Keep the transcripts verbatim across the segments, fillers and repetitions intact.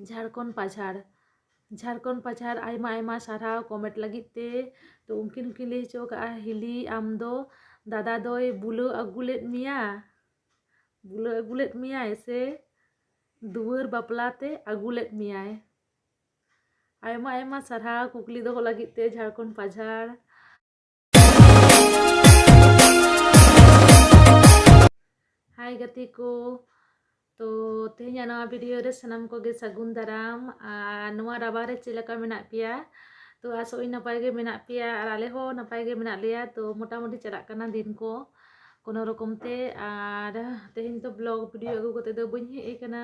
ᱡᱷᱟᱲᱠᱷᱚᱸᱰ ᱯᱟᱡᱷᱟᱲ, ᱡᱷᱟᱲᱠᱷᱚᱸᱰ ᱯᱟᱡᱷᱟᱲ ᱟᱭᱢᱟ ᱟᱭᱢᱟ ᱥᱟᱨᱦᱟᱣ comment ᱞᱟᱹᱜᱤᱫ ᱛᱮ᱾ ᱛᱚ ᱩᱱᱠᱤᱱ ᱠᱤᱱ ᱞᱟᱹᱭ ᱦᱚᱪᱚ ᱠᱟᱜᱼᱟ, ᱦᱤᱞᱤ ᱟᱢ ᱫᱚ ᱫᱟᱫᱟ ᱫᱚᱭ ᱵᱩᱞᱟᱹᱣ ᱟᱹᱜᱩ ᱞᱮᱫ ᱢᱮᱭᱟ, ᱵᱩᱞᱟᱹᱣ ᱟᱹᱜᱩ ᱞᱮᱫ ᱢᱮᱭᱟᱭ ᱥᱮ ᱫᱩᱣᱟᱹᱨ ᱵᱟᱯᱞᱟ ᱛᱮ ᱟᱹᱜᱩ ᱞᱮᱫ ᱢᱮᱭᱟᱭ? ᱟᱭᱢᱟ ᱟᱭᱢᱟ ᱥᱟᱨᱦᱟᱣ ᱠᱩᱠᱞᱤ ᱫᱚᱦᱚ ᱞᱟᱹᱜᱤᱫ ᱛᱮ ᱡᱷᱟᱲᱠᱷᱚᱸᱰ ᱯᱟᱡᱷᱟᱲ᱾ ᱦᱟᱭ ᱜᱟᱛᱮ ᱠᱚ, ᱛᱚ ᱛᱮᱦᱮᱧᱟᱜ ᱱᱚᱣᱟ video ᱨᱮ ᱥᱟᱱᱟᱢ ᱠᱚᱜᱮ ᱥᱟᱹᱜᱩᱱ ᱫᱟᱨᱟᱢ᱾ ᱟᱨ ᱱᱚᱣᱟ ᱨᱟᱵᱟᱝ ᱨᱮ ᱪᱮᱫ ᱞᱮᱠᱟ ᱢᱮᱱᱟᱜ ᱯᱮᱭᱟ? ᱛᱚ ᱟᱥᱚᱜ ᱟᱹᱧ ᱱᱟᱯᱟᱭ ᱜᱮ ᱢᱮᱱᱟᱜ ᱯᱮᱭᱟ, ᱟᱨ ᱟᱞᱮ ᱦᱚᱸ ᱱᱟᱯᱟᱭ ᱜᱮ ᱢᱮᱱᱟᱜ ᱞᱮᱭᱟ᱾ ᱛᱚ ᱢᱚᱴᱟᱢᱩᱴᱤ ᱪᱟᱞᱟᱜ ᱠᱟᱱᱟ ᱫᱤᱱ ᱠᱚ ᱠᱳᱱᱳ ᱨᱚᱠᱚᱢ ᱛᱮ᱾ ᱟᱨ ᱛᱮᱦᱮᱧ ᱫᱚ vlog video ᱟᱹᱜᱩ ᱠᱟᱛᱮ ᱫᱚ ᱵᱟᱹᱧ ᱦᱮᱡ ᱟᱠᱟᱱᱟ,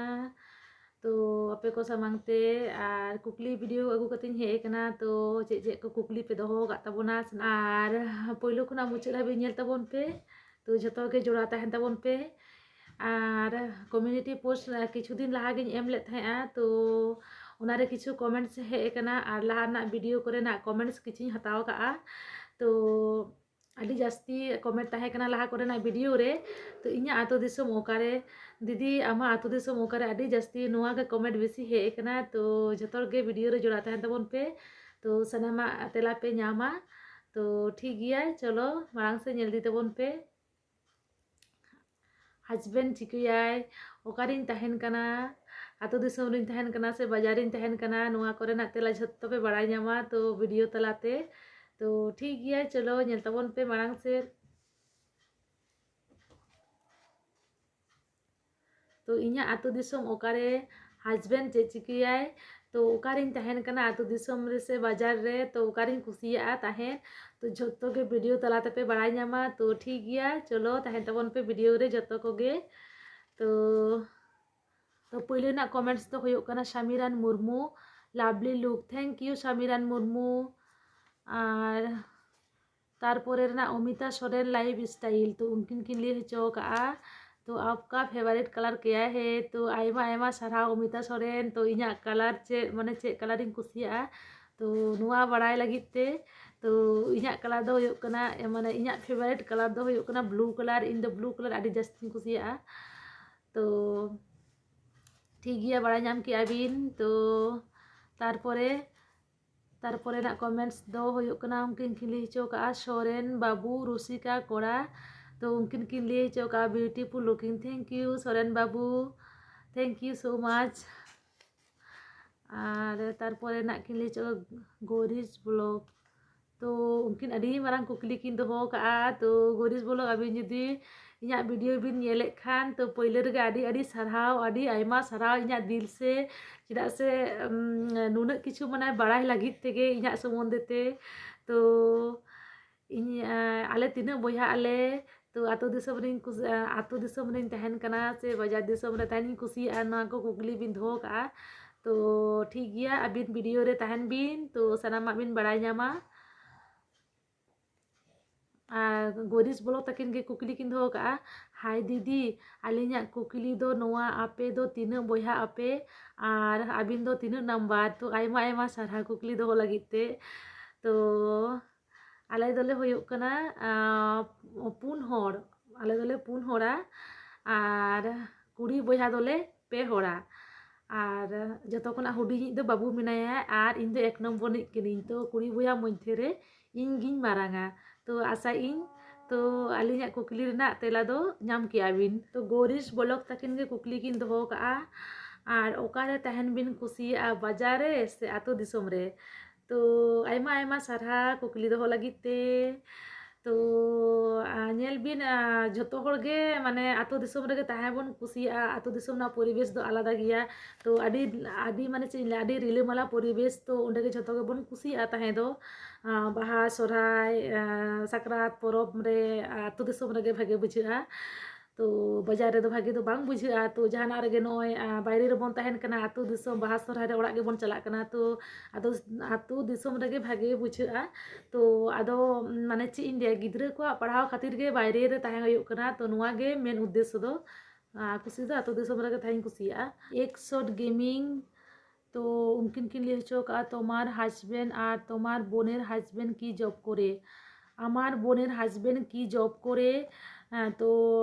ᱛᱚ ᱟᱯᱮ ᱠᱚ ᱥᱟᱢᱟᱝ ᱛᱮ ᱟᱨ ᱠᱩᱠᱞᱤ video ᱟᱹᱜᱩ ᱠᱟᱛᱮᱧ ᱦᱮᱡ ᱟᱠᱟᱱᱟ᱾ ᱛᱚ ᱪᱮᱫ ᱪᱮᱫ ᱠᱚ ᱠᱩᱠᱞᱤ ᱯᱮ ᱫᱚᱦᱚ ᱟᱠᱟᱫ ᱛᱟᱵᱚᱱᱟ, ᱟᱨ ᱯᱳᱭᱞᱳ ᱠᱷᱚᱱᱟᱜ ᱢᱩᱪᱟᱹᱫ ᱦᱟᱹᱵᱤᱡ ᱧᱮᱞ ᱛᱟᱵᱚᱱ ᱯᱮ᱾ ᱛᱚ ᱡᱷᱚᱛᱚ ᱜᱮ ᱡᱚᱲᱟᱣ ᱛᱟᱦᱮᱱ ᱛᱟᱵᱚᱱ ᱯᱮ᱾ ᱟᱨ community post ᱠᱤᱪᱷᱩ ᱫᱤᱱ ᱞᱟᱦᱟ ᱜᱤᱧ ᱮᱢ ᱞᱮᱫ ᱛᱟᱦᱮᱸᱜᱼᱟ, ᱛᱚ ᱚᱱᱟᱨᱮ ᱠᱤᱪᱷᱩ comments ᱦᱮᱡ ᱟᱠᱟᱱᱟ, ᱟᱨ ᱞᱟᱦᱟ ᱨᱮᱱᱟᱜ video ᱠᱚᱨᱮᱱᱟᱜ comments ᱠᱤᱪᱷᱩᱧ ᱦᱟᱛᱟᱣ ᱠᱟᱜᱼᱟ᱾ ᱛᱚ ᱟᱹᱰᱤ ᱡᱟᱹᱥᱛᱤ comment ᱛᱟᱦᱮᱸ ᱠᱟᱱᱟ ᱞᱟᱦᱟ ᱠᱚᱨᱮᱱᱟᱜ video ᱨᱮ, ᱛᱚ ᱤᱧᱟᱹᱜ ᱟᱹᱛᱩ ᱫᱤᱥᱚᱢ ᱚᱠᱟᱨᱮ, ᱫᱤᱫᱤ ᱟᱢᱟᱜ ᱟᱹᱛᱩ ᱫᱤᱥᱚᱢ ᱚᱠᱟᱨᱮ, ᱟᱹᱰᱤ ᱡᱟᱹᱥᱛᱤ ᱱᱚᱣᱟ ᱜᱮ comment ᱵᱮᱥᱤ ᱦᱮᱡ ᱟᱠᱟᱱᱟ᱾ ᱛᱚ ᱡᱷᱚᱛᱚ ᱦᱚᱲ ᱜᱮ video ᱨᱮ ᱡᱚᱲᱟᱣ ᱛᱟᱦᱮᱱ ᱛᱟᱵᱚᱱ ᱯᱮ, ᱛᱚ ᱥᱟᱱᱟᱢᱟᱜ ᱛᱮᱞᱟ ᱯᱮ ᱧᱟᱢᱟ᱾ ᱛᱚ ᱴᱷᱤᱠ ᱜᱮᱭᱟ, ᱪᱚᱞᱚ ᱢᱟᱲᱟᱝ ᱥᱮᱫ ᱧᱮᱞ ᱤᱫᱤ ᱛᱟᱵᱚᱱ ᱯᱮ᱾ Husband ᱪᱤᱠᱟᱹᱭᱟᱭ, ᱚᱠᱟᱨᱤᱧ ᱛᱟᱦᱮᱱ ᱠᱟᱱᱟ, ᱟᱹᱛᱩ ᱫᱤᱥᱚᱢ ᱨᱤᱧ ᱛᱟᱦᱮᱱ ᱠᱟᱱᱟ ᱥᱮ ᱵᱟᱡᱟᱨ ᱨᱤᱧ ᱛᱟᱦᱮᱱ ᱠᱟᱱᱟ, ᱱᱚᱣᱟ ᱠᱚᱨᱮᱱᱟᱜ ᱛᱮᱞᱟ ᱡᱷᱚᱛᱚ ᱯᱮ ᱵᱟᱲᱟᱭ ᱧᱟᱢᱟ ᱛᱚ video ᱛᱟᱞᱟᱛᱮ᱾ ᱛᱚ ᱴᱷᱤᱠ ᱜᱮᱭᱟ, ᱪᱚᱞᱚ ᱧᱮᱞ ᱛᱟᱵᱚᱱ ᱯᱮ ᱢᱟᱲᱟᱝ ᱥᱮᱫ᱾ ᱛᱚ ᱤᱧᱟᱹᱜ ᱟᱹᱛᱩ ᱫᱤᱥᱚᱢ ᱚᱠᱟᱨᱮ, husband ᱪᱮᱫ ᱪᱤᱠᱟᱹᱭᱟᱭ, ᱛᱚ ᱚᱠᱟᱨᱤᱧ ᱛᱟᱦᱮᱱ ᱠᱟᱱᱟ, ᱟᱹᱛᱩ ᱫᱤᱥᱚᱢ ᱨᱮ ᱥᱮ ᱵᱟᱡᱟᱨ ᱨᱮ, ᱛᱚ ᱚᱠᱟᱨᱤᱧ ᱠᱩᱥᱤᱭᱟᱜᱼᱟ ᱛᱟᱦᱮᱸ, ᱛᱚ ᱡᱷᱚᱛᱚ ᱜᱮ video ᱛᱟᱞᱟ ᱛᱮᱯᱮ ᱵᱟᱲᱟᱭ ᱧᱟᱢᱟ᱾ ᱛᱚ ᱴᱷᱤᱠ ᱜᱮᱭᱟ, ᱪᱚᱞᱚ ᱛᱟᱦᱮᱱ ᱛᱟᱵᱚᱱ ᱯᱮ video ᱨᱮ ᱡᱷᱚᱛᱚ ᱠᱚᱜᱮ᱾ ᱛᱚ ᱛᱚ ᱯᱳᱭᱞᱳ ᱨᱮᱱᱟᱜ comments ᱫᱚ ᱦᱩᱭᱩᱜ ᱠᱟᱱᱟ ᱥᱟᱢᱤᱨᱟᱱ Murmu, lovely look, thank you ᱥᱟᱢᱤᱨᱟᱱ Murmu. ᱟᱨ ᱛᱟᱨᱯᱚᱨᱮ ᱨᱮᱱᱟᱜ ᱚᱢᱤᱛᱟ ᱥᱚᱨᱮᱱ, lifestyle, ᱛᱚ ᱩᱱᱠᱤᱱ ᱠᱤᱱ ᱞᱟᱹᱭ ᱦᱚᱪᱚ ᱟᱠᱟᱫᱼᱟ, ᱛᱚ ᱟᱯᱠᱟ favourite colour ᱠᱮᱭᱟ ᱦᱮ? ᱛᱚ ᱟᱭᱢᱟ ᱟᱭᱢᱟ ᱥᱟᱨᱦᱟᱣ ᱚᱢᱤᱛᱟ ᱥᱚᱨᱮᱱ᱾ ᱛᱚ ᱤᱧᱟᱹᱜ colour ᱪᱮᱫ, ᱢᱟᱱᱮ ᱪᱮᱫ colour ᱤᱧ ᱠᱩᱥᱤᱭᱟᱜᱼᱟ, ᱛᱚ ᱱᱚᱣᱟ ᱵᱟᱲᱟᱭ ᱞᱟᱹᱜᱤᱫ ᱛᱮ, ᱛᱚ ᱤᱧᱟᱹᱜ colour ᱫᱚ ᱦᱩᱭᱩᱜ ᱠᱟᱱᱟ, ᱢᱟᱱᱮ ᱤᱧᱟᱹᱜ favourite colour ᱫᱚ ᱦᱩᱭᱩᱜ ᱠᱟᱱᱟ blue colour᱾ ᱤᱧ ᱫᱚ blue colour ᱟᱹᱰᱤ ᱡᱟᱹᱥᱛᱤᱧ ᱠᱩᱥᱤᱭᱟᱜᱼᱟ᱾ ᱛᱚ ᱴᱷᱤᱠ ᱜᱮᱭᱟ, ᱵᱟᱲᱟᱭ ᱧᱟᱢ ᱠᱮᱜᱼᱟ ᱵᱤᱱ᱾ ᱛᱚ ᱛᱟᱨᱯᱚᱨᱮ ᱛᱟᱨᱯᱚᱨᱮᱱᱟᱜ comments ᱫᱚ ᱦᱩᱭᱩᱜ ᱠᱟᱱᱟ, ᱩᱱᱠᱤᱱ ᱠᱤᱱ ᱞᱟᱹᱭ ᱦᱚᱪᱚ ᱠᱟᱜᱼᱟ, ᱥᱚᱨᱮᱱ ᱵᱟᱹᱵᱩ ᱨᱩᱥᱤᱠᱟ ᱠᱚᱲᱟ᱾ ᱛᱚ ᱩᱱᱠᱤᱱ ᱠᱤᱱ ᱞᱟᱹᱭ ᱦᱚᱪᱚ ᱠᱟᱜᱼᱟ, beautiful looking. Thank you Soren ᱵᱟᱹᱵᱩ, thank you so much. ᱟᱨ ᱛᱟᱨᱯᱚᱨᱮᱱᱟᱜ ᱠᱤᱱ ᱞᱟᱹᱭ ᱦᱚᱪᱚ ᱠᱟᱜᱼᱟ, ᱜᱳᱨᱤᱥ vlog. ᱛᱚ ᱩᱱᱠᱤᱱ ᱟᱹᱰᱤ ᱢᱟᱨᱟᱝ ᱠᱩᱠᱞᱤ ᱠᱤᱱ ᱫᱚᱦᱚ ᱠᱟᱜᱼᱟ᱾ ᱛᱚ ᱜᱳᱨᱤᱥ vlog, ᱟᱹᱵᱤᱱ ᱡᱩᱫᱤ ᱤᱧᱟᱹᱜ video ᱵᱤᱱ ᱧᱮᱞᱮᱫ ᱠᱷᱟᱱ, ᱛᱚ ᱯᱳᱭᱞᱳ ᱨᱮᱜᱮ ᱟᱹᱰᱤ ᱟᱹᱰᱤ ᱥᱟᱨᱦᱟᱣ, ᱟᱹᱰᱤ ᱟᱭᱢᱟ ᱥᱟᱨᱦᱟᱣ ᱤᱧᱟᱹᱜ ᱫᱤᱞ ᱥᱮ, ᱪᱮᱫᱟᱜ ᱥᱮ ᱩᱢ, ᱱᱩᱱᱟᱹᱜ ᱠᱤᱪᱷᱩ ᱢᱟᱱᱮ ᱵᱟᱲᱟᱭ ᱞᱟᱹᱜᱤᱫ ᱛᱮᱜᱮ ᱤᱧᱟᱹᱜ ᱥᱚᱢᱚᱱᱫᱷᱮ ᱛᱮ᱾ ᱛᱚ ᱤᱧ, ᱟ, ᱟᱞᱮ ᱛᱤᱱᱟᱹᱜ ᱵᱚᱭᱦᱟᱜ ᱟᱞᱮ, ᱛᱚ ᱟᱛᱳ ᱫᱤᱥᱚᱢ ᱨᱤᱧ ᱠᱩᱥᱤ-, ᱟ, ᱟᱛᱳ ᱫᱤᱥᱚᱢ ᱨᱤᱧ ᱛᱟᱦᱮᱱ ᱠᱟᱱᱟ ᱥᱮ ᱵᱟᱡᱟᱨ ᱫᱤᱥᱚᱢ ᱨᱮ ᱛᱟᱦᱮᱱᱤᱧ ᱠᱩᱥᱤᱭᱟᱜᱼᱟ, ᱱᱚᱣᱟ ᱠᱚ ᱠᱩᱠᱞᱤ ᱵᱤᱱ ᱫᱚᱦᱚ ᱠᱟᱜᱼᱟ᱾ ᱛᱚ ᱴᱷᱤᱠ ᱜᱮᱭᱟ, ᱟᱹᱵᱤᱱ video ᱨᱮ ᱛᱟᱦᱮᱱ ᱵᱤᱱ, ᱛᱚ ᱥᱟᱱᱟᱢᱟᱜ ᱵᱤᱱ ᱵᱟᱲᱟᱭ ᱧᱟᱢᱟ᱾ ᱟᱨ ᱜᱳᱨᱤᱥ vlog ᱛᱟᱹᱠᱤᱱ ᱜᱮ ᱠᱩᱠᱞᱤ ᱠᱤᱱ ᱫᱚᱦᱚ ᱠᱟᱜᱼᱟ, ᱦᱟᱭ ᱫᱤᱫᱤ, ᱟᱹᱞᱤᱧᱟᱜ ᱠᱩᱠᱞᱤ ᱫᱚ ᱱᱚᱣᱟ, ᱟᱯᱮ ᱫᱚ ᱛᱤᱱᱟᱹᱜ ᱵᱚᱭᱦᱟᱜ ᱟᱯᱮ ᱟᱨ ᱟᱹᱵᱤᱱ ᱫᱚ ᱛᱤᱱᱟᱹᱜ number? ᱛᱚ ᱟᱭᱢᱟ ᱟᱭᱢᱟ ᱥᱟᱨᱦᱟᱣ ᱠᱩᱠᱞᱤ ᱫᱚᱦᱚ ᱞᱟᱹᱜᱤᱫ ᱛᱮ᱾ ᱛᱚ ᱟᱞᱮ ᱫᱚᱞᱮ ᱦᱩᱭᱩᱜ ᱠᱟᱱᱟ, ᱟᱸ, ᱯᱩᱱ ᱦᱚᱲ᱾ ᱟᱞᱮ ᱫᱚᱞᱮ ᱯᱩᱱ ᱦᱚᱲᱟ ᱟᱨ ᱠᱩᱲᱤ ᱵᱚᱭᱦᱟ ᱫᱚᱞᱮ ᱯᱮ ᱦᱚᱲᱟ᱾ ᱟᱨ ᱡᱚᱛᱚ ᱠᱷᱚᱱᱟᱜ ᱦᱩᱰᱤᱧᱤᱡ ᱫᱚ ᱵᱟᱹᱵᱩ ᱢᱮᱱᱟᱭᱟ ᱟᱨ ᱤᱧ ᱫᱚ ᱮᱠ ᱱᱚᱢᱵᱚᱨ ᱨᱤᱱᱤᱡ ᱠᱟᱹᱱᱟᱹᱧ᱾ ᱛᱚ ᱠᱩᱲᱤ ᱵᱚᱭᱦᱟ ᱢᱚᱫᱽᱫᱷᱮ ᱨᱮ ᱤᱧ ᱜᱤᱧ ᱢᱟᱨᱟᱝᱟ᱾ ᱛᱚ ᱟᱥᱟᱭᱟᱹᱧ ᱛᱚ ᱟᱹᱞᱤᱧᱟᱜ ᱠᱩᱠᱞᱤ ᱨᱮᱱᱟᱜ ᱛᱮᱞᱟ ᱫᱚ ᱧᱟᱢ ᱠᱮᱜᱼᱟ ᱵᱤᱱ᱾ ᱛᱚ ᱜᱳᱨᱤᱥ vlog ᱛᱟᱹᱠᱤᱱ ᱜᱮ ᱠᱩᱠᱞᱤ ᱠᱤᱱ ᱫᱚᱦᱚ ᱠᱟᱜᱼᱟ, ᱟᱨ ᱚᱠᱟᱨᱮ ᱛᱟᱦᱮᱱ ᱵᱤᱱ ᱠᱩᱥᱤᱭᱟᱜᱼᱟ, ᱵᱟᱡᱟᱨ ᱨᱮ ᱥᱮ ᱟᱛᱳ ᱫᱤᱥᱚᱢ ᱨᱮ? ᱛᱚ ᱟᱭᱢᱟ ᱟᱭᱢᱟ ᱥᱟᱨᱦᱟᱣ ᱠᱩᱠᱞᱤ ᱫᱚᱦᱚ ᱞᱟᱹᱜᱤᱫ ᱛᱮ᱾ ᱛᱚ ᱟ, ᱧᱮᱞ ᱵᱤᱱ, ᱟ, ᱡᱷᱚᱛᱚ ᱦᱚᱲ ᱜᱮ ᱢᱟᱱᱮ ᱟᱛᱳ ᱫᱤᱥᱚᱢ ᱨᱮᱜᱮ ᱛᱟᱦᱮᱸ ᱵᱚᱱ ᱠᱩᱥᱤᱭᱟᱜᱼᱟ᱾ ᱟᱛᱳ ᱫᱤᱥᱚᱢ ᱨᱮᱱᱟᱜ ᱯᱚᱨᱤᱵᱮᱥ ᱫᱚ ᱟᱞᱟᱫᱟ ᱜᱮᱭᱟ᱾ ᱛᱚ ᱟᱹᱰᱤ ᱟᱹᱰᱤ ᱢᱟᱱᱮ ᱪᱮᱫ ᱤᱧ ᱞᱟᱹᱭᱟ, ᱟᱹᱰᱤ ᱨᱤᱞᱟᱹᱢᱟᱞᱟ ᱯᱚᱨᱤᱵᱮᱥ, ᱛᱚ ᱚᱸᱰᱮ ᱜᱮ ᱡᱷᱚᱛᱚ ᱜᱮᱵᱚᱱ ᱠᱩᱥᱤᱭᱟᱜᱼᱟ ᱛᱟᱦᱮᱸ ᱫᱚ᱾ ᱟ, ᱵᱟᱦᱟ, ᱥᱚᱨᱦᱟᱭ, ᱟ, ᱥᱟᱠᱨᱟᱛ ᱯᱚᱨᱚᱵᱽ ᱨᱮ ᱟᱛᱳ ᱫᱤᱥᱚᱢ ᱨᱮᱜᱮ ᱵᱷᱟᱜᱮ ᱵᱩᱡᱷᱟᱹᱜᱼᱟ᱾ ᱛᱚ ᱵᱟᱡᱟᱨ ᱨᱮᱫᱚ ᱵᱷᱟᱜᱮ ᱫᱚ ᱵᱟᱝ ᱵᱩᱡᱷᱟᱹᱜᱼᱟ᱾ ᱛᱚ ᱡᱟᱦᱟᱱᱟᱜ ᱨᱮᱜᱮ ᱱᱚᱜᱼᱚᱭ, ᱟ, ᱵᱟᱭᱨᱮ ᱨᱮᱵᱚᱱ ᱛᱟᱦᱮᱱ ᱠᱟᱱᱟ, ᱟᱛᱳ ᱫᱤᱥᱚᱢ ᱵᱟᱦᱟ ᱥᱚᱨᱦᱟᱭ ᱨᱮ ᱚᱲᱟᱜ ᱜᱮᱵᱚᱱ ᱪᱟᱞᱟᱜ ᱠᱟᱱᱟ᱾ ᱛᱚ ᱟᱫᱚ ᱟᱛᱳ ᱫᱤᱥᱚᱢ ᱨᱮᱜᱮ ᱵᱷᱟᱜᱮ ᱵᱩᱡᱷᱟᱹᱜᱼᱟ᱾ ᱛᱚ ᱟᱫᱚ ᱢᱟᱱᱮ ᱪᱮᱫ ᱤᱧ ᱞᱟᱹᱭᱟ, ᱜᱤᱫᱽᱨᱟᱹ ᱠᱚᱣᱟᱜ ᱯᱟᱲᱦᱟᱣ ᱠᱷᱟᱹᱛᱤᱨ ᱜᱮ ᱵᱟᱭᱨᱮ ᱨᱮ ᱛᱟᱦᱮᱸ ᱦᱩᱭᱩᱜ ᱠᱟᱱᱟ᱾ ᱛᱚ ᱱᱚᱣᱟ ᱜᱮ ᱢᱮᱱ ᱩᱫᱽᱫᱮᱥᱥᱚ ᱫᱚ᱾ ᱟ, ᱠᱩᱥᱤ ᱫᱚ ᱟᱛᱳ ᱫᱤᱥᱚᱢ ᱨᱮᱜᱮ ᱛᱟᱦᱮᱸᱧ ᱠᱩᱥᱤᱭᱟᱜᱼᱟ᱾ ᱮᱠᱥᱚᱴ ᱜᱮᱢᱤᱝ, ᱛᱚ ᱩᱱᱠᱤᱱ ᱠᱤᱱ ᱞᱟᱹᱭ ᱦᱚᱪᱚ ᱠᱟᱜᱼᱟ, ᱛᱳᱢᱟᱨ husband ᱟᱨ ᱛᱳᱢᱟᱨ ᱵᱳᱱᱮᱨ husband ᱠᱤ job ᱠᱚᱨᱮ? আমার বোনের husband কি job করে? হ্যাঁ, তো,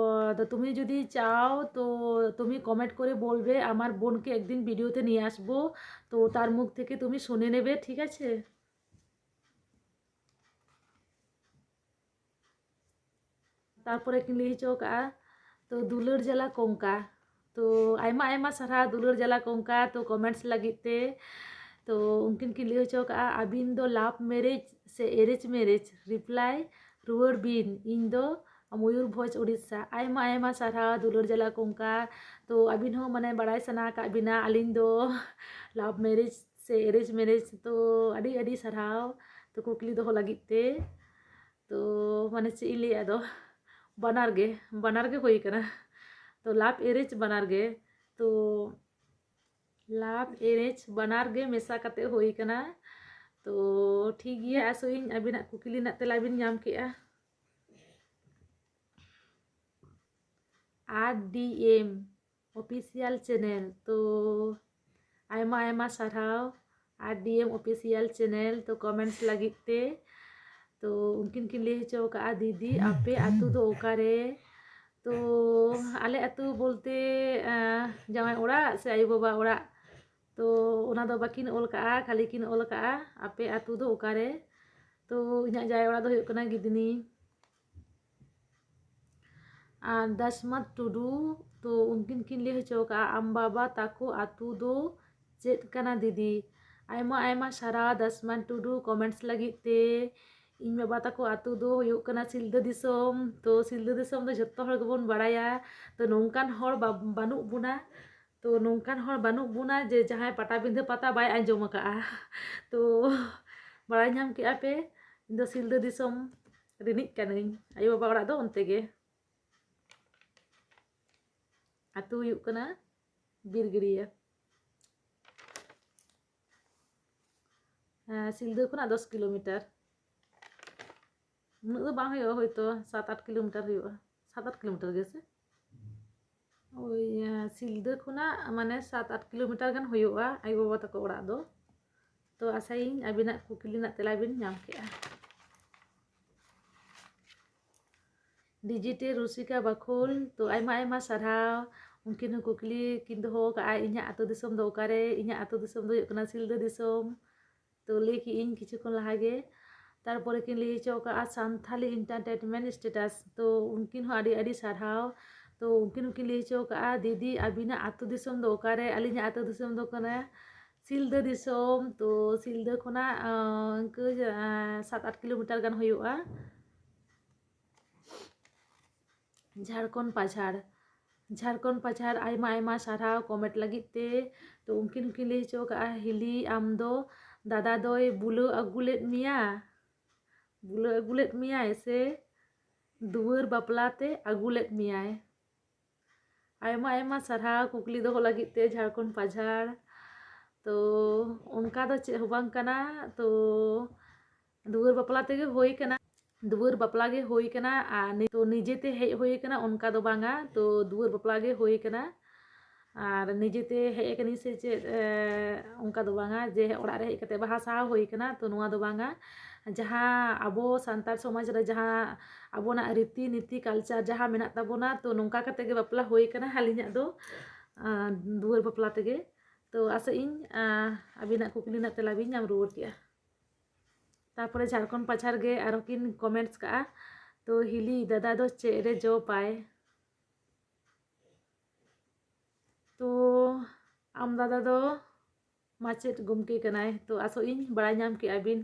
তো তুমি যদি চাও, তো তুমি কমেন্ট করে বলবে, আমার বোনকে একদিন ভিডিওতে নিয়ে আসবো, তো তার মুখ থেকে তুমি শুনে নেবে, ঠিক আছে? ᱛᱟᱨᱯᱚᱨᱮ ᱠᱤᱱ ᱞᱟᱹᱭ ᱦᱚᱪᱚ ᱠᱟᱜᱼᱟ, ᱛᱚ ᱫᱩᱞᱟᱹᱲ ᱡᱟᱞᱟ ᱠᱚᱝᱠᱟ, ᱛᱚ ᱟᱭᱢᱟ ᱟᱭᱢᱟ ᱥᱟᱨᱦᱟᱣ ᱫᱩᱞᱟᱹᱲ ᱡᱟᱞᱟ ᱠᱚᱝᱠᱟ, ᱛᱚ ᱠᱚᱢᱮᱱᱴᱥ ᱞᱟᱹᱜᱤᱫ ᱛᱮ᱾ ᱛᱚ ᱩᱱᱠᱤᱱ ᱠᱤᱱ ᱞᱟᱹᱭ ᱦᱚᱪᱚ ᱠᱟᱜᱼᱟ, ᱟᱹᱵᱤᱱ ᱫᱚ ᱞᱟᱵᱷ ᱢᱮᱨᱮᱡᱽ ᱥᱮ ᱮᱨᱮᱡᱽ ᱢᱮᱨᱮᱡᱽ? ᱨᱤᱯᱞᱟᱭ ᱨᱩᱣᱟᱹᱲ ᱵᱤᱱ, ᱤᱧ ᱫᱚ ᱢᱚᱭᱩᱨᱵᱷᱚᱸᱡᱽ, ᱩᱲᱤᱥᱥᱟ᱾ ᱟᱭᱢᱟ ᱟᱭᱢᱟ ᱥᱟᱨᱦᱟᱣ ᱫᱩᱞᱟᱹᱲ ᱡᱟᱞᱟ ᱠᱚᱝᱠᱟ᱾ ᱛᱚ ᱟᱹᱵᱤᱱ ᱦᱚᱸ ᱢᱟᱱᱮ ᱵᱟᱲᱟᱭ ᱥᱟᱱᱟ ᱟᱠᱟᱫ ᱵᱤᱱᱟ ᱟᱹᱞᱤᱧ ᱫᱚ ᱞᱟᱵᱷ ᱢᱮᱨᱮᱡᱽ ᱥᱮ ᱮᱨᱮᱡᱽ ᱢᱮᱨᱮᱡᱽ, ᱛᱚ ᱟᱹᱰᱤ ᱟᱹᱰᱤ ᱥᱟᱨᱦᱟᱣ ᱛᱚ ᱠᱩᱠᱞᱤ ᱫᱚᱦᱚ ᱞᱟᱹᱜᱤᱫ ᱛᱮ᱾ ᱛᱚ ᱢᱟᱱᱮ ᱪᱮᱫ ᱤᱧ ᱞᱟᱹᱭᱟ, ᱟᱫᱚ ᱵᱟᱱᱟᱨ ᱜᱮ, ᱵᱟᱱᱟᱨ ᱜᱮ ᱦᱩᱭ ᱠᱟᱱᱟ᱾ ᱛᱚ ᱞᱟᱵᱷ ᱮᱨᱮᱡᱽ ᱵᱟᱱᱟᱨ ᱜᱮ, ᱛᱚ ᱞᱟᱵᱷ ᱮᱨᱮᱡᱽ ᱵᱟᱱᱟᱨ ᱜᱮ ᱢᱮᱥᱟ ᱠᱟᱛᱮ ᱦᱩᱭ ᱠᱟᱱᱟ᱾ ᱛᱚ ᱴᱷᱤᱠ ᱜᱮᱭᱟ, ᱟᱥᱚᱜ ᱤᱧ ᱟᱹᱵᱤᱱᱟᱜ ᱠᱩᱠᱞᱤ ᱨᱮᱱᱟᱜ ᱛᱮᱞᱟ ᱵᱤᱱ ᱧᱟᱢ ᱠᱮᱜᱼᱟ᱾ ᱟᱨ ᱰᱤ ᱮᱢ ᱚᱯᱷᱤᱥᱤᱭᱟᱞ ᱪᱮᱱᱮᱞ, ᱛᱚ ᱟᱭᱢᱟ ᱟᱭᱢᱟ ᱥᱟᱨᱦᱟᱣ ᱟᱨ ᱰᱤ ᱮᱢ ᱚᱯᱷᱤᱥᱤᱭᱟᱞ ᱪᱮᱱᱮᱞ, ᱛᱚ ᱠᱚᱢᱮᱱᱴᱥ ᱞᱟᱹᱜᱤᱫ ᱛᱮ᱾ ᱛᱚ ᱩᱱᱠᱤᱱ ᱠᱤᱱ ᱞᱟᱹᱭ ᱦᱚᱪᱚ ᱠᱟᱜᱼᱟ, ᱫᱤᱫᱤ ᱟᱯᱮ ᱟᱹᱛᱩ ᱫᱚ ᱚᱠᱟᱨᱮ? ᱛᱚ ᱟᱞᱮ ᱟᱹᱛᱩ ᱵᱚᱞᱛᱮ ᱟᱸ, ᱡᱟᱶᱟᱭ ᱚᱲᱟᱜ ᱥᱮ ᱟᱭᱳᱼᱵᱟᱵᱟ ᱚᱲᱟᱜ? ᱛᱚ ᱚᱱᱟ ᱫᱚ ᱵᱟᱹᱠᱤᱱ ᱚᱞ ᱠᱟᱜᱼᱟ, ᱠᱷᱟᱹᱞᱤ ᱠᱤᱱ ᱚᱞ ᱠᱟᱜᱼᱟ, ᱟᱯᱮ ᱟᱹᱛᱩ ᱫᱚ ᱚᱠᱟᱨᱮ? ᱛᱚ ᱤᱧᱟᱹᱜ ᱡᱟᱶᱟᱭ ᱚᱲᱟᱜ ᱫᱚ ᱦᱩᱭᱩᱜ ᱠᱟᱱᱟ ᱜᱤᱫᱽᱱᱤ᱾ ᱟᱨ ᱫᱟᱥᱢᱟᱛ ᱴᱩᱰᱩ, ᱛᱚ ᱩᱱᱠᱤᱱ ᱠᱤᱱ ᱞᱟᱹᱭ ᱦᱚᱪᱚ ᱠᱟᱜᱼᱟ, ᱟᱢ ᱵᱟᱵᱟ ᱛᱟᱠᱚ ᱟᱹᱛᱩ ᱫᱚ ᱪᱮᱫ ᱠᱟᱱᱟ ᱫᱤᱫᱤ? ᱟᱭᱢᱟ ᱟᱭᱢᱟ ᱥᱟᱨᱦᱟᱣ ᱫᱟᱥᱢᱟᱛ ᱴᱩᱰᱩ, ᱠᱚᱢᱮᱱᱴᱥ ᱞᱟᱹᱜᱤᱫ ᱛᱮ᱾ ᱤᱧ ᱵᱟᱵᱟ ᱛᱟᱠᱚ ᱟᱹᱛᱩ ᱫᱚ ᱦᱩᱭᱩᱜ ᱠᱟᱱᱟ ᱥᱤᱞᱫᱟᱹ ᱫᱤᱥᱚᱢ᱾ ᱛᱚ ᱥᱤᱞᱫᱟᱹ ᱫᱤᱥᱚᱢ ᱫᱚ ᱡᱷᱚᱛᱚ ᱦᱚᱲ ᱜᱮᱵᱚᱱ ᱵᱟᱲᱟᱭᱟ, ᱛᱚ ᱱᱚᱝᱠᱟᱱ ᱦᱚᱲ ᱵᱟ-, ᱵᱟᱹᱱᱩᱜ ᱵᱚᱱᱟ᱾ ᱛᱚ ᱱᱚᱝᱠᱟᱱ ᱦᱚᱲ ᱵᱟᱹᱱᱩᱜ ᱵᱚᱱᱟ ᱡᱮ ᱡᱟᱦᱟᱸᱭ ᱯᱟᱴᱟᱵᱤᱸᱫᱷᱟᱹ ᱯᱟᱛᱟ ᱵᱟᱭ ᱟᱸᱡᱚᱢ ᱟᱠᱟᱫᱼᱟ᱾ ᱛᱚ ᱵᱟᱲᱟᱭ ᱧᱟᱢ ᱠᱮᱫᱼᱟ ᱯᱮ, ᱤᱧ ᱫᱚ ᱥᱤᱞᱫᱟᱹ ᱫᱤᱥᱚᱢ ᱨᱤᱱᱤᱡ ᱠᱟᱹᱱᱟᱹᱧ, ᱟᱭᱳᱼᱵᱟᱵᱟ ᱚᱲᱟᱜ ᱫᱚ ᱚᱱᱛᱮ ᱜᱮ᱾ ᱟᱹᱛᱩ ᱦᱩᱭᱩᱜ ᱠᱟᱱᱟ ᱵᱤᱨᱜᱟᱹᱲᱤᱭᱟᱹ᱾ ᱦᱮᱸ, ᱥᱤᱞᱫᱟᱹ ᱠᱷᱚᱱᱟᱜ ᱫᱚᱥ ᱠᱤᱞᱳᱢᱤᱴᱟᱨ᱾ ᱩᱱᱟᱹᱜ ᱫᱚ ᱵᱟᱝ ᱦᱩᱭᱩᱜᱼᱟ, ᱦᱳᱭᱛᱳ ᱥᱟᱛ ᱟᱴ ᱠᱤᱞᱳᱢᱤᱴᱟᱨ ᱦᱩᱭᱩᱜᱼᱟ, ᱥᱟᱛ ᱟᱴ ᱠᱤᱞᱳᱢᱤᱴᱟᱨ ᱜᱮ ᱥᱮ? ᱳᱭ, ᱟᱸ, ᱥᱤᱞᱫᱟᱹ ᱠᱷᱚᱱᱟᱜ ᱢᱟᱱᱮ ᱥᱟᱛ ᱟᱴ ᱠᱤᱞᱳᱢᱤᱴᱟᱨ ᱜᱟᱱ ᱦᱩᱭᱩᱜᱼᱟ ᱟᱭᱳᱼᱵᱟᱵᱟ ᱛᱟᱠᱚ ᱚᱲᱟᱜ ᱫᱚ᱾ ᱛᱚ ᱟᱥᱟᱭᱟᱹᱧ ᱟᱹᱵᱤᱱᱟᱜ ᱠᱩᱠᱞᱤ ᱨᱮᱱᱟᱜ ᱛᱮᱞᱟ ᱵᱤᱱ ᱧᱟᱢ ᱠᱮᱜᱼᱟ᱾ ᱰᱤᱡᱤᱴᱮ ᱨᱩᱥᱤᱠᱟ ᱵᱟᱠᱷᱳᱞ, ᱛᱚ ᱟᱭᱢᱟ ᱟᱭᱢᱟ ᱥᱟᱨᱦᱟᱣ᱾ ᱩᱱᱠᱤᱱ ᱦᱚᱸ ᱠᱩᱠᱞᱤ ᱠᱤᱱ ᱫᱚᱦᱚ ᱟᱠᱟᱫᱼᱟ, ᱤᱧᱟᱹᱜ ᱟᱹᱛᱩ ᱫᱤᱥᱚᱢ ᱫᱚ ᱚᱠᱟᱨᱮ? ᱤᱧᱟᱹᱜ ᱟᱹᱛᱩ ᱫᱤᱥᱚᱢ ᱫᱚ ᱦᱩᱭᱩᱜ ᱠᱟᱱᱟ ᱥᱤᱞᱫᱟᱹ ᱫᱤᱥᱚᱢ᱾ ᱛᱚ ᱞᱟᱹᱭ ᱠᱮᱜ ᱟᱹᱧ ᱠᱤᱪᱷᱩ ᱠᱷᱚᱱ ᱞᱟᱦᱟ ᱜᱮ᱾ ᱛᱟᱨᱯᱚᱨᱮ ᱠᱤᱱ ᱞᱟᱹᱭ ᱦᱚᱪᱚ ᱟᱠᱟᱫᱼᱟ ᱥᱟᱱᱛᱷᱟᱞᱤ ᱮᱱᱴᱟᱨᱴᱮᱱᱢᱮᱱᱴ ᱥᱴᱮᱴᱟᱥ, ᱛᱚ ᱩᱱᱠᱤᱱ ᱦᱚᱸ ᱟᱹᱰᱤ ᱟᱹᱰᱤ ᱥᱟᱨᱦᱟᱣ᱾ ᱛᱚ ᱩᱱᱠᱤᱱ ᱦᱚᱸᱠᱤᱱ ᱞᱟᱹᱭ ᱦᱚᱪᱚ ᱟᱠᱟᱫᱼᱟ, ᱫᱤᱫᱤ ᱟᱹᱵᱤᱱᱟᱜ ᱟᱹᱛᱩ ᱫᱤᱥᱚᱢ ᱫᱚ ᱚᱠᱟᱨᱮ? ᱟᱹᱞᱤᱧᱟᱜ ᱟᱹᱛᱩ ᱫᱤᱥᱚᱢ ᱫᱚ ᱠᱟᱱᱟ ᱥᱤᱞᱫᱟᱹ ᱫᱤᱥᱚᱢ᱾ ᱛᱚ ᱥᱤᱞᱫᱟᱹ ᱠᱷᱚᱱᱟᱜ ᱟᱸ, ᱤᱱᱠᱟᱹ ᱟᱸ, ᱥᱟᱛ ᱟᱴ ᱠᱤᱞᱳᱢᱤᱴᱟᱨ ᱜᱟᱱ ᱦᱩᱭᱩᱜᱼᱟ᱾ ᱡᱷᱟᱲᱠᱷᱚᱸᱰ ᱯᱟᱡᱷᱟᱲ, ᱡᱷᱟᱲᱠᱷᱚᱸᱰ ᱯᱟᱡᱷᱟᱲ ᱟᱭᱢᱟ ᱟᱭᱢᱟ ᱥᱟᱨᱦᱟᱣ ᱠᱚᱢᱮᱱᱴ ᱞᱟᱹᱜᱤᱫ ᱛᱮ᱾ ᱛᱚ ᱩᱱᱠᱤᱱ ᱦᱚᱸᱠᱤᱱ ᱞᱟᱹᱭ ᱦᱚᱪᱚ ᱟᱠᱟᱫᱼᱟ, ᱦᱤᱞᱤ ᱟᱢ ᱫᱚ ᱫᱟᱫᱟ ᱫᱚᱭ ᱵᱩᱞᱟᱹᱣ ᱟᱹᱜᱩ ᱞᱮᱫ ᱢᱮᱭᱟ? ᱵᱩᱞᱟᱹᱣ ᱟᱹᱜᱩ ᱞᱮᱫ ᱢᱮᱭᱟᱭ ᱥᱮ ᱫᱩᱣᱟᱹᱨ ᱵᱟᱯᱞᱟ ᱛᱮ ᱟᱹᱜᱩ ᱞᱮᱫ ᱢᱮᱭᱟᱭ? ᱟᱭᱢᱟ ᱟᱭᱢᱟ ᱥᱟᱨᱦᱟᱣ ᱠᱩᱠᱞᱤ ᱫᱚᱦᱚ ᱞᱟᱹᱜᱤᱫ ᱛᱮ ᱡᱷᱟᱲᱠᱷᱚᱸᱰ ᱯᱟᱡᱷᱟᱲ᱾ ᱛᱚ ᱚᱱᱠᱟ ᱫᱚ ᱪᱮᱫ ᱦᱚᱸ ᱵᱟᱝ ᱠᱟᱱᱟ, ᱛᱚ ᱫᱩᱣᱟᱹᱨ ᱵᱟᱯᱞᱟ ᱛᱮᱜᱮ ᱦᱩᱭ ᱠᱟᱱᱟ, ᱫᱩᱣᱟᱹᱨ ᱵᱟᱯᱞᱟ ᱜᱮ ᱦᱩᱭ ᱠᱟᱱᱟ᱾ ᱟᱨ ᱱᱤᱛᱚᱜ ᱱᱤᱡᱮᱛᱮ ᱦᱮᱡ ᱦᱩᱭ ᱠᱟᱱᱟ ᱚᱱᱠᱟ ᱫᱚ ᱵᱟᱝᱟ, ᱛᱚ ᱫᱩᱣᱟᱹᱨ ᱵᱟᱯᱞᱟ ᱜᱮ ᱦᱩᱭ ᱠᱟᱱᱟ᱾ ᱟᱨ ᱱᱤᱡᱮᱛᱮ ᱦᱮᱡ ᱟᱠᱟᱱᱟᱹᱧ ᱥᱮ ᱪᱮᱫ, ᱮ, ᱚᱱᱠᱟ ᱫᱚ ᱵᱟᱝᱟ ᱡᱮ ᱚᱲᱟᱜ ᱨᱮ ᱦᱮᱡ ᱠᱟᱛᱮ ᱵᱟᱦᱟ ᱥᱟᱦᱟ ᱦᱩᱭ ᱠᱟᱱᱟ, ᱛᱚ ᱱᱚᱣᱟ ᱫᱚ ᱵᱟᱝᱟ᱾ ᱡᱟᱦᱟᱸ ᱟᱵᱚ ᱥᱟᱱᱛᱟᱲ ᱥᱚᱢᱟᱡᱽ ᱨᱮ ᱡᱟᱦᱟᱸ ᱟᱵᱚᱱᱟᱜ ᱨᱤᱛᱤ ᱱᱤᱛᱤ ᱠᱟᱞᱪᱟᱨ ᱡᱟᱦᱟᱸ ᱢᱮᱱᱟᱜ ᱛᱟᱵᱚᱱᱟ, ᱛᱚ ᱱᱚᱝᱠᱟ ᱠᱟᱛᱮ ᱜᱮ ᱵᱟᱯᱞᱟ ᱦᱩᱭ ᱠᱟᱱᱟ ᱟᱹᱞᱤᱧᱟᱜ ᱫᱚ, ᱟᱨ ᱫᱩᱣᱟᱹᱨ ᱵᱟᱯᱞᱟ ᱛᱮᱜᱮ᱾ ᱛᱚ ᱟᱥᱟᱜ ᱤᱧ, ᱟᱨ ᱟᱹᱵᱤᱱᱟᱜ ᱠᱩᱠᱞᱤ ᱨᱮᱱᱟᱜ ᱛᱮᱞᱟ ᱵᱤᱱ ᱧᱟᱢ ᱨᱩᱣᱟᱹᱲ ᱠᱮᱜᱼᱟ᱾ ᱛᱟᱨᱯᱚᱨᱮ ᱡᱷᱟᱲᱠᱷᱚᱸᱰ ᱯᱟᱪᱷᱟᱲ ᱜᱮ ᱟᱨᱦᱚᱸ ᱠᱤᱱ ᱠᱚᱢᱮᱱᱴᱥ ᱠᱟᱜᱼᱟ, ᱛᱚ ᱦᱤᱞᱤ ᱫᱟᱫᱟ ᱫᱚ ᱪᱮᱫ ᱨᱮ ᱡᱚᱵ ᱟᱭ? ᱛᱚ ᱟᱢ ᱫᱟᱫᱟ ᱫᱚ ᱢᱟᱪᱮᱫ ᱜᱚᱢᱠᱮ ᱠᱟᱱᱟᱭ᱾ ᱛᱚ ᱟᱥᱚᱜ ᱤᱧ ᱵᱟᱲᱟᱭ ᱧᱟᱢ ᱠᱮᱜᱼᱟ ᱵᱤᱱ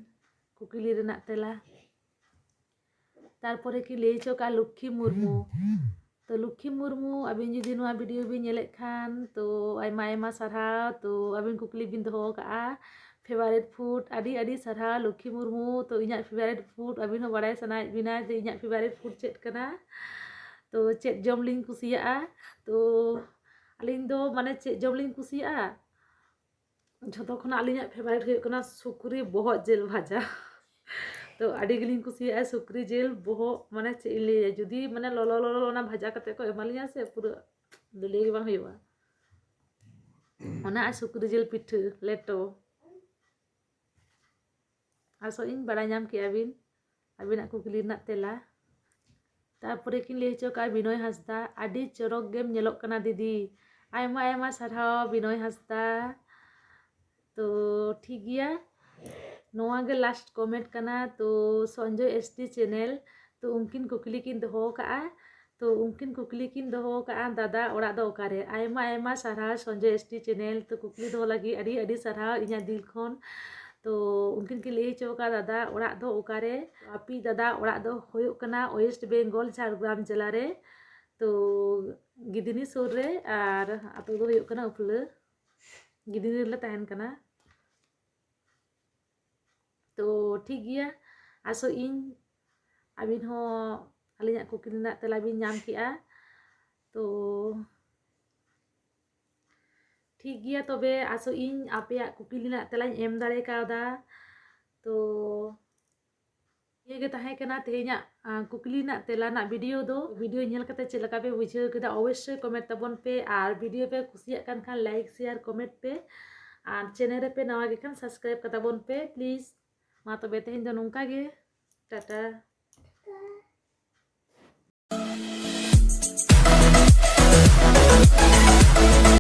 ᱠᱩᱠᱞᱤ ᱨᱮᱱᱟᱜ ᱛᱮᱞᱟ᱾ ᱛᱟᱨᱯᱚᱨᱮ ᱠᱤ ᱞᱟᱹᱭ ᱦᱚᱪᱚ ᱠᱟᱜᱼᱟ ᱞᱚᱠᱠᱷᱤ ᱢᱩᱨᱢᱩ᱾ ᱛᱚ ᱞᱚᱠᱠᱷᱤ ᱢᱩᱨᱢᱩ, ᱟᱹᱵᱤᱱ ᱡᱩᱫᱤ ᱱᱚᱣᱟ ᱵᱷᱤᱰᱤᱭᱳ ᱵᱤᱱ ᱧᱮᱞᱮᱫ ᱠᱷᱟᱱ, ᱛᱚ ᱟᱭᱢᱟ ᱟᱭᱢᱟ ᱥᱟᱨᱦᱟᱣ᱾ ᱛᱚ ᱟᱹᱵᱤᱱ ᱠᱩᱠᱞᱤ ᱵᱤᱱ ᱫᱚᱦᱚ ᱟᱠᱟᱫᱼᱟ ᱯᱷᱮᱵᱟᱨᱮᱴ ᱯᱷᱩᱰ᱾ ᱟᱹᱰᱤ ᱟᱹᱰᱤ ᱥᱟᱨᱦᱟᱣ ᱞᱚᱠᱠᱷᱤ ᱢᱩᱨᱢᱩ᱾ ᱛᱚ ᱤᱧᱟᱹᱜ ᱯᱷᱮᱵᱟᱨᱮᱴ ᱯᱷᱩᱰ ᱟᱹᱵᱤᱱ ᱦᱚᱸ ᱵᱟᱲᱟᱭ ᱥᱟᱱᱟᱭᱮᱫ ᱵᱤᱱᱟ ᱡᱮ ᱤᱧᱟᱹᱜ ᱯᱷᱮᱵᱟᱨᱮᱴ ᱯᱷᱩᱰ ᱪᱮᱫ ᱠᱟᱱᱟ, ᱛᱚ ᱪᱮᱫ ᱡᱚᱢ ᱞᱤᱧ ᱠᱩᱥᱤᱭᱟᱜᱼᱟ᱾ ᱛᱚ ᱟᱹᱞᱤᱧ ᱫᱚ ᱢᱟᱱᱮ ᱪᱮᱫ ᱡᱚᱢ ᱞᱤᱧ ᱠᱩᱥᱤᱭᱟᱜᱼᱟ, ᱡᱷᱚᱛᱚ ᱠᱷᱚᱱᱟᱜ ᱟᱹᱞᱤᱧᱟᱜ ᱯᱷᱮᱵᱟᱨᱮᱴ ᱦᱩᱭᱩᱜ ᱠᱟᱱᱟ ᱥᱩᱠᱨᱤ ᱵᱚᱦᱚᱜ ᱡᱤᱞ ᱵᱷᱟᱡᱟ᱾ ᱛᱚ ᱟᱹᱰᱤ ᱜᱮᱞᱤᱧ ᱠᱩᱥᱤᱭᱟᱜᱼᱟ ᱥᱩᱠᱨᱤ ᱡᱤᱞ ᱵᱚᱦᱚᱜ, ᱢᱟᱱᱮ ᱪᱮᱫ ᱤᱧ ᱞᱟᱹᱭᱟ, ᱡᱩᱫᱤ ᱢᱟᱱᱮ ᱞᱚᱞᱚ ᱞᱚᱞᱚ ᱚᱱᱟ ᱵᱷᱟᱡᱟ ᱠᱟᱛᱮ ᱠᱚ ᱮᱢᱟᱞᱤᱧᱟ ᱥᱮ, ᱯᱩᱨᱟᱹ ᱞᱟᱹᱞᱟᱹᱭ ᱜᱮ ᱵᱟᱝ ᱦᱩᱭᱩᱜᱼᱟ᱾ ᱚᱱᱟ ᱟᱨ ᱥᱩᱠᱨᱤ ᱡᱤᱞ ᱯᱤᱴᱷᱟᱹ ᱞᱮᱴᱚ᱾ ᱟᱥᱚᱜ ᱤᱧ ᱵᱟᱲᱟᱭ ᱧᱟᱢ ᱠᱮᱜᱼᱟ ᱵᱤᱱ ᱟᱹᱵᱤᱱᱟᱜ ᱠᱩᱠᱞᱤ ᱨᱮᱱᱟᱜ ᱛᱮᱞᱟ᱾ ᱛᱟᱨᱯᱚᱨᱮ ᱠᱤᱱ ᱞᱟᱹᱭ ᱦᱚᱪᱚ ᱠᱟᱜᱼᱟ ᱵᱤᱱᱚᱭ ᱦᱟᱸᱥᱫᱟ, ᱟᱹᱰᱤ ᱪᱚᱨᱚᱠ ᱜᱮᱢ ᱧᱮᱞᱚᱜ ᱠᱟᱱᱟ ᱫᱤᱫᱤ᱾ ᱟᱭᱢᱟ ᱟᱭᱢᱟ ᱥᱟᱨᱦᱟᱣ ᱵᱤᱱᱚᱭ ᱦᱟᱸᱥᱫᱟ᱾ ᱛᱚ ᱴᱷᱤᱠ ᱜᱮᱭᱟ, ᱱᱚᱣᱟ ᱜᱮ last comment ᱠᱟᱱᱟ᱾ ᱛᱚ ᱥᱚᱧᱡᱚᱭ ᱮᱥ ᱴᱤ ᱪᱮᱱᱮᱞ, ᱛᱚ ᱩᱱᱠᱤᱱ ᱠᱩᱠᱞᱤ ᱠᱤᱱ ᱫᱚᱦᱚ ᱠᱟᱜᱼᱟ᱾ ᱛᱚ ᱩᱱᱠᱤᱱ ᱠᱩᱠᱞᱤ ᱠᱤᱱ ᱫᱚᱦᱚ ᱠᱟᱜᱼᱟ, ᱫᱟᱫᱟ ᱚᱲᱟᱜ ᱫᱚ ᱚᱠᱟᱨᱮ? ᱟᱭᱢᱟ ᱟᱭᱢᱟ ᱥᱟᱨᱦᱟᱣ ᱥᱚᱧᱡᱚᱭ ᱮᱥ ᱴᱤ ᱪᱮᱱᱮᱞ, ᱛᱚ ᱠᱩᱠᱞᱤ ᱫᱚᱦᱚ ᱞᱟᱹᱜᱤᱫ ᱟᱹᱰᱤ ᱟᱹᱰᱤ ᱥᱟᱨᱦᱟᱣ ᱤᱧᱟᱹᱜ ᱫᱤᱞ ᱠᱷᱚᱱ᱾ ᱛᱚ ᱩᱱᱠᱤᱱ ᱠᱤᱱ ᱞᱟᱹᱭ ᱦᱚᱪᱚ ᱠᱟᱜᱼᱟ, ᱫᱟᱫᱟ ᱚᱲᱟᱜ ᱫᱚ ᱚᱠᱟᱨᱮ? ᱟᱯᱮ ᱫᱟᱫᱟ ᱚᱲᱟᱜ ᱫᱚ ᱦᱩᱭᱩᱜ ᱠᱟᱱᱟ West Bengal, ᱡᱷᱟᱲᱜᱨᱟᱢ ᱡᱮᱞᱟ ᱨᱮ᱾ ᱛᱚ ᱜᱤᱫᱷᱱᱤ ᱥᱩᱨ ᱨᱮ, ᱟᱨ ᱟᱹᱛᱩ ᱫᱚ ᱦᱩᱭᱩᱜ ᱠᱟᱱᱟ ᱩᱯᱞᱟᱹ᱾ ᱜᱤᱫᱷᱱᱤ ᱨᱮᱞᱮ ᱛᱟᱦᱮᱱ ᱠᱟᱱᱟ᱾ ᱛᱚ ᱴᱷᱤᱠ ᱜᱮᱭᱟ, ᱟᱥᱚᱜ ᱤᱧ ᱟᱹᱵᱤᱱ ᱦᱚᱸ ᱟᱹᱞᱤᱧᱟᱜ ᱠᱩᱠᱞᱤ ᱨᱮᱱᱟᱜ ᱛᱮᱞᱟ ᱵᱤᱱ ᱧᱟᱢ ᱠᱮᱜᱼᱟ᱾ ᱛᱚ ᱴᱷᱤᱠ ᱜᱮᱭᱟ, ᱛᱚᱵᱮ ᱟᱥᱚᱜ ᱤᱧ ᱟᱯᱮᱭᱟᱜ ᱠᱩᱠᱞᱤ ᱨᱮᱱᱟᱜ ᱛᱮᱞᱟᱧ ᱮᱢ ᱫᱟᱲᱮ ᱠᱟᱣᱫᱟ᱾ ᱛᱚ ᱱᱤᱭᱟᱹ ᱜᱮ ᱛᱟᱦᱮᱸ ᱠᱟᱱᱟ ᱛᱮᱦᱮᱧᱟᱜ, ᱟ, ᱠᱩᱠᱞᱤ ᱨᱮᱱᱟᱜ ᱛᱮᱞᱟ ᱨᱮᱱᱟᱜ video ᱫᱚ᱾ Video ᱧᱮᱞ ᱠᱟᱛᱮ ᱪᱮᱫ ᱞᱮᱠᱟ ᱯᱮ ᱵᱩᱡᱷᱟᱹᱣ ᱠᱮᱫᱟ ᱚᱵᱚᱥᱥᱳᱭ comment ᱛᱟᱵᱚᱱ ᱯᱮ, ᱟᱨ video ᱯᱮ ᱠᱩᱥᱤᱭᱟᱜ ᱠᱟᱱ ᱠᱷᱟᱱ like, share, comment ᱯᱮ, ᱟᱨ channel ᱨᱮᱯᱮ ᱱᱟᱣᱟ ᱜᱮ ᱠᱷᱟᱱ subscribe ᱠᱟᱛᱟᱵᱚᱱ ᱯᱮ please᱾ ᱢᱟ ᱛᱚᱵᱮ ᱛᱮᱦᱮᱧ ᱫᱚ ᱱᱚᱝᱠᱟ ᱜᱮ, ᱴᱟᱴᱟ᱾